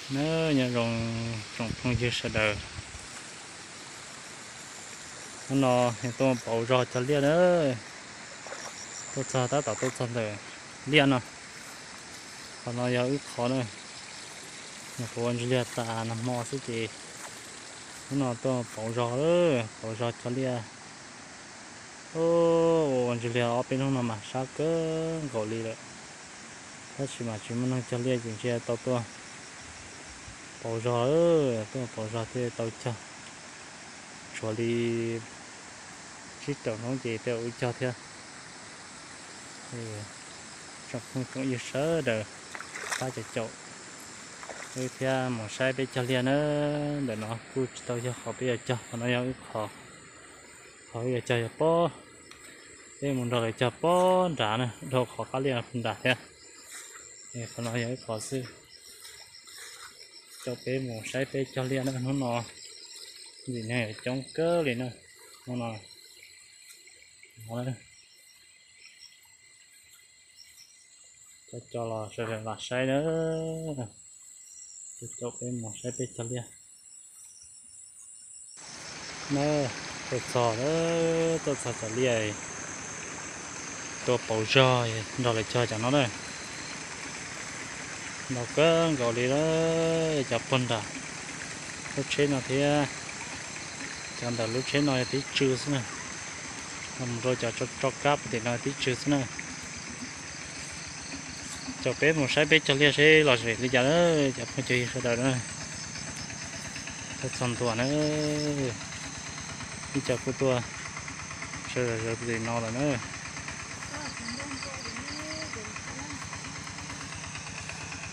Nyob zoo tsoom phooj ywg sawv daws, hnub no tuaj pauv zog cog liaj na, tuaj txog tab tom tuaj txog ntawm liaj no. Qhov no yog wb qhov na, nyuam qhuav ua ntsis liaj tas nag hmo xwb ces hnub no tuaj pauv zog, pauv zog cog liaj. Ua ntsis liaj ob peb hnub no mas sab kawg nkaus li lawm, tab sis mas tsis muaj neeg cog liaj ces ntshe tau tuaj pauv zog, tuaj pauv zog thiaj tau cog. Tshuav li tsib rau hnub ces tej zaum wb cog thiab. Tsoom phooj tsoom ywg sawv daws pab caum caum wb thiab mus saib peb cog liaj na. Ntawm no kuj tsis tau yog qhov peb yuav cog, qhov no yog wb qhov, qhov wb yuav cog yog pob, peb mus nrog lawv cog pob nrad na, dhau qhov qab liaj nrad thiab. Qhov no yog wb qhov xwb. Caum peb mus saib peb cog liaj na, hnub no ntxim neeg yuav coob kawg li na. Hnub no cov cog los sawv daws los saib na, caum peb mus saib peb cog liaj. Na, tuaj txog, tuaj txog cov liaj, tuaj pauv zog nrog lawv cog cov no na. Ntau kawg nkaus li lawm, cov puag nram lub tsheb no thiab, cov ntawm lub tsheb no yog tib tsw xwb na. Mus rau cov tso kab puag tim no tib tsw xwb na. Caum peb mus saib peb cog liaj seb lom zem li cas na, cov phooj ywg sawv daws na. Tuaj txog ntua na, ib co kuj tuaj sawv daws zaws li no lawm na.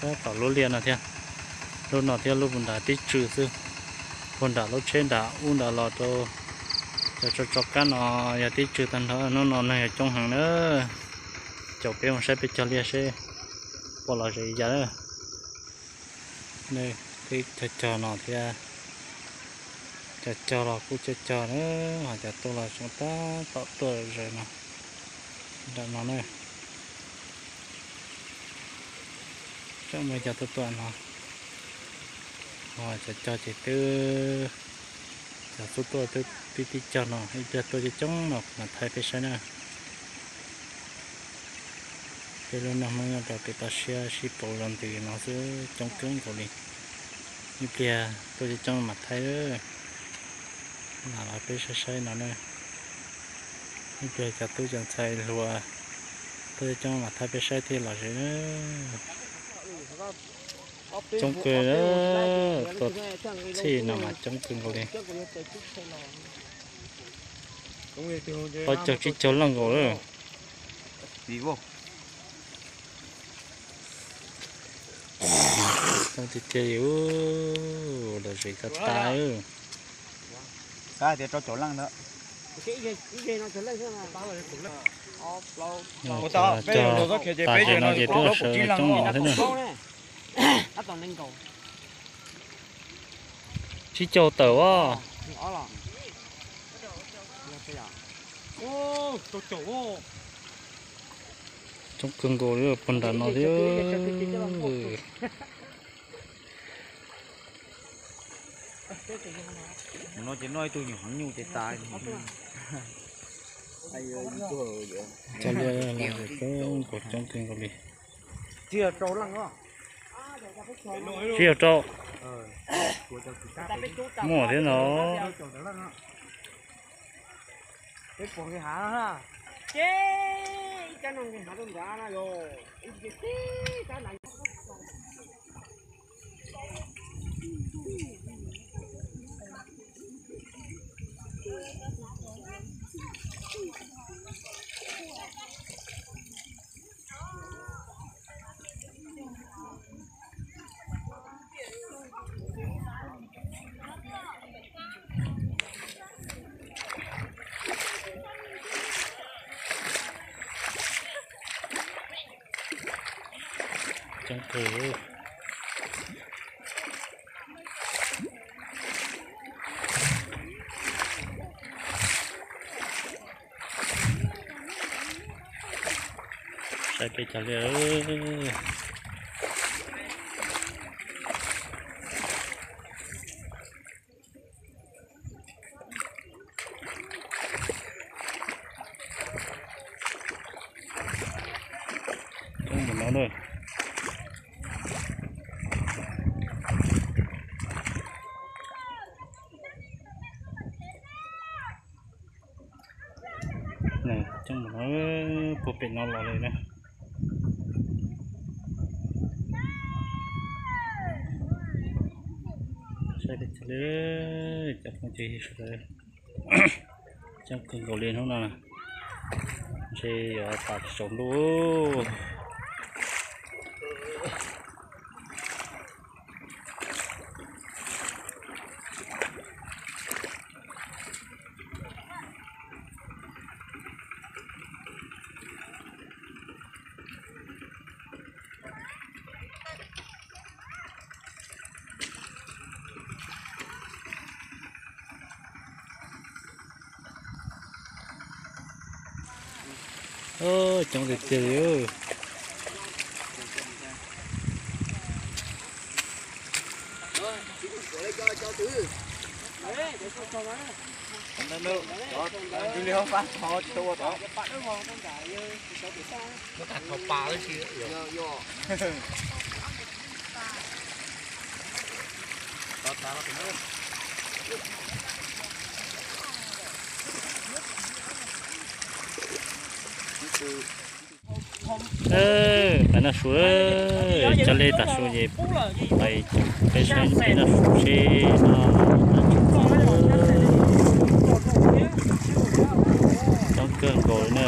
Tab tom lub liaj no thiab, lub no thiab lub puag nram tib tsw xwb. Puag nram lub tsheb nram ub nram los rau cov tso tso kab no yog tib tsw tag nrho, hnub no neeg yuav coob heev na. Caum peb mus saib peb cog liaj seb puas lom zem li cas na. Cog cog no thiab, cog cog los kuj cog cog na, ho cov tuaj los tseem tab tom tuaj zaws no, nram no na. Tseem muaj cov tuaj tuaj no, ho cov cog ces twb, cov xub tuaj twb tib tib cog no, ib pliag tuaj coob coob no kuv mam thaij peb saib na. Peb lub neej Hmoob nyob rau pem toj siab sib pauv zog ntws no xwb coob kawg nkaus li. Ib pliag tuaj coob coob mam thaij, lam los peb saib saib no na. Ib pliag cov tub cov ntxhais hluas tuaj coob coob mam thaij peb saib thiaj lom zem. Coob kawg, tuaj txij no mas coob kawg nkaus li. Plaub caug tsib caug leej nkaus lawm. Coob tiag tiag li, lom zem tag tag. Xav hais tias rau caum leej ntawd. Peb no ces twb sawv coob li no thiab na. Tsib caug tawm as. Coob kawg nkaus li puag nram no thiab. No ces noj ib tug nyuam heev nyuj ces tas. Cog liaj los coob kawg nkaus li. Tsib caug rau. Muaj thiab no. Coob kawg. Saib peb cog liaj. Coob puag pem no los li na. Saib peb txhia li, cov phooj ywg sawv daws, coob kawg nkaus li hnub no, ntshe yuav tas tsis tsaus ntuj. Coob tiag tiag li. Peb noj su, cov li tas su ces peb saib peb noj su seb no. Coob kawg nkaus li na.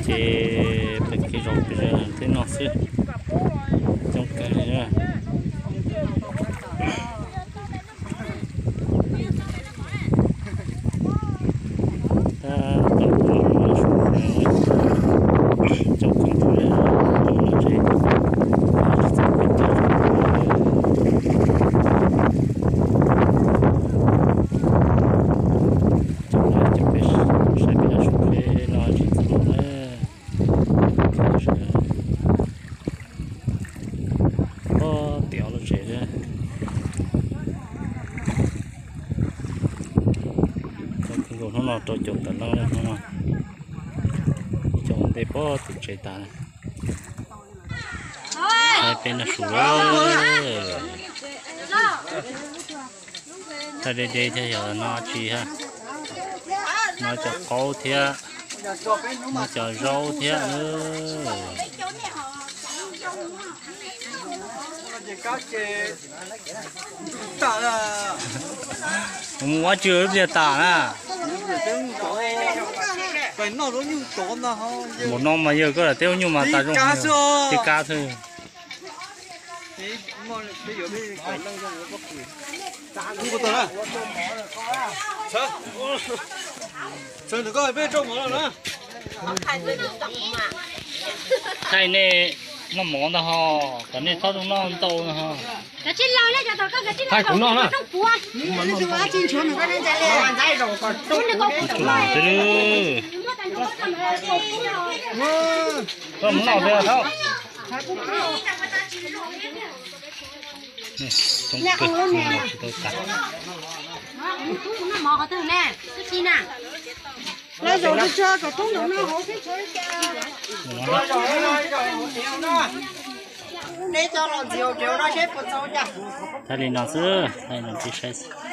Ces peb kev zos peb twb noj xwb. Coob kawg li na. Pob tiav lub tsev thiab. Coob kawg nkaus hnub no rau caum tawm leej hnub no. Ib co ua ntej pob tim tsev tas. Saib peb noj su lawm. Thaj deb deb thiab yog noj tsi thiab. Noj cov qaub thiab, noj cov zaub thiab. Mus ua tsi ib pliag tas na. Mus no mas yog koj lam teb ua nyuj mas tas zoo, tib kab xwb. Thaij nej noj mov ntag ho, kom nej txhob noj ntau ho. Thaij kuv noj na. Koj mus noj thiab thaub. Thaij li no xwb, thaij li no peb saib xwb.